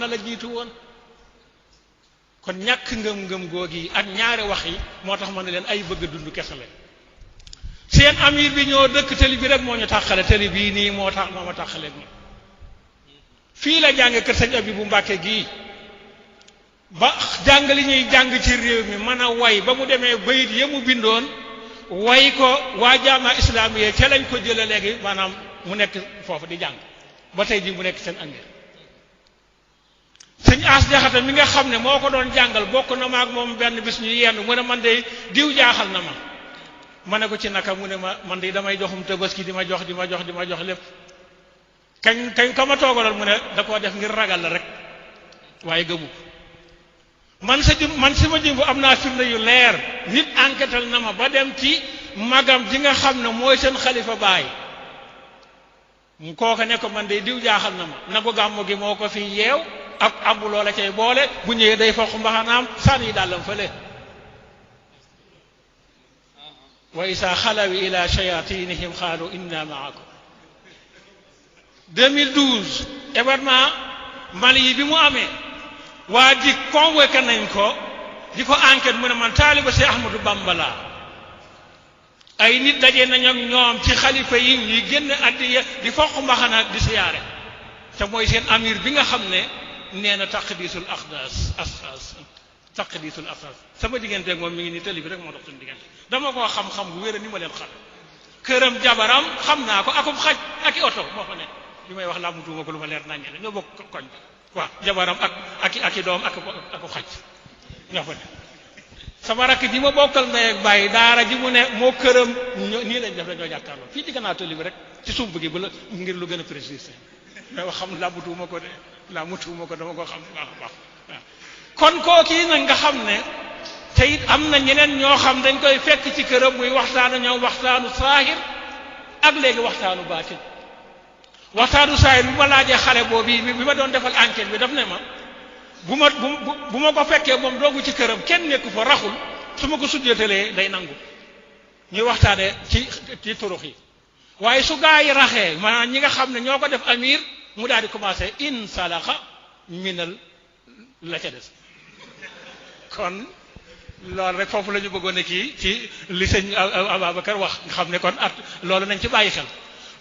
na la jiitu woon kon ñàkk ngëm-ngëm googi ak ñaari wax yi moo tax ma ne leen ay bëgg dund kese la seen amir bi ñoo dëkk tëli bi rek moo ñu tàqale tëli bii nii moo ma tàqaleeg ma fii la jànge kër sëñ abi bu Mbàkke gii ba jàng li ñuy jàng ci réew mi mën a way ba mu demee bayit ya mu bindoon way ko waa jaama islamiye ca lañ ko jële léegi maanaam mu nekk foofu di jàng ba tey jii mu nekk seen amir sëñ As Jaxate mi nga xam ne moo ko doon jàngal bokk na ma ak moom benn bis ñu yenn mu ne man de diw jaaxal na ma ne ko ci naka mu ne ma man de damay joxum Tabaski di ma jox lépp kañ ka ma toogaloon mu ne da koo def ngir ragal la rek waaye gëmu ko man si ma jumbu am naa firnde yu leer nit enquêtal na ma ba dem ci magam ji nga xam ne mooy seen xalifa baay kooka ne ko man de diw jaaxal na ma nagu gàmmu gi moo ko fi yeew ak abu loola cay boole bu ñëwee day foq mbaxanaam sànni dàllam fële wa isa xalawi ila shayatinihim xaalu inna maakum 2012 événement Mali yi bi mu amee waa di convoqué nañ ko di ko enquête mu ne man taaliba si Ahmadou Bamba laa ay nit daje nañ ak ñoom ci xalifa yi ñuy génn addiya di foq mbaxana di siyaare te mooy seen amir bi nga xam ne nee na taqdisul aqdas taqdisul aqdas sama digganteeg moom mi ngi ni tëli bi rek moo dox suñu diggante dama koo xam-xam bu wér ni ma leen xam këram jabaram xam naa ko akum xaj ak i oto moo fa nekk li may wax laa mu tuuma ko lu ma leer naññe la ñoo bokk koñ waaw jabaram ak i doom ak xaj ñoo fa nekk sama rakk ji ma bokkal ndey ak bàyyi daara ji mu ne moo këram nii lañ def dañoo jàkkaarloo fii ci gannaaw tëli bi rek ci sumb gi ba la ngir lu gën a préciser mais wax xam laa mu tuuma ko de laa mu tuuma ko dama ko xam baax a baax waaw kon kooki nag nga xam ne te it am na ñeneen ñoo xam dañ koy fekk ci këram muy waxtaan ñoom waxtaanu saahir ak léegi waxtaanu baatin waxtaanu saahir bi ma laajee xale boobu bi ma doon defal enquête bi daf ne ma bu ma ko fekkee moom doogu ci këram kenn nekku fa raxul su ma ko sujjatalee day nangu ñuy waxtaane ci turux yi waaye su gaa yi raxee maanaam ñi nga xam ne ñoo ko def amir mu daal di commencé in salaxa minal la ca des kon loolu rek foofu la ñu bëggoon a kii ci li sëñ Ababacar wax nga xam ne kon loolu nañ ci bàyyi xel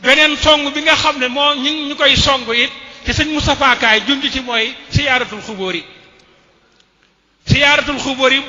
beneen song bi nga xam ne moo ñu koy song it ci sëñ Moustapha Kaay junj ci mooy siyaaratul xubóor yi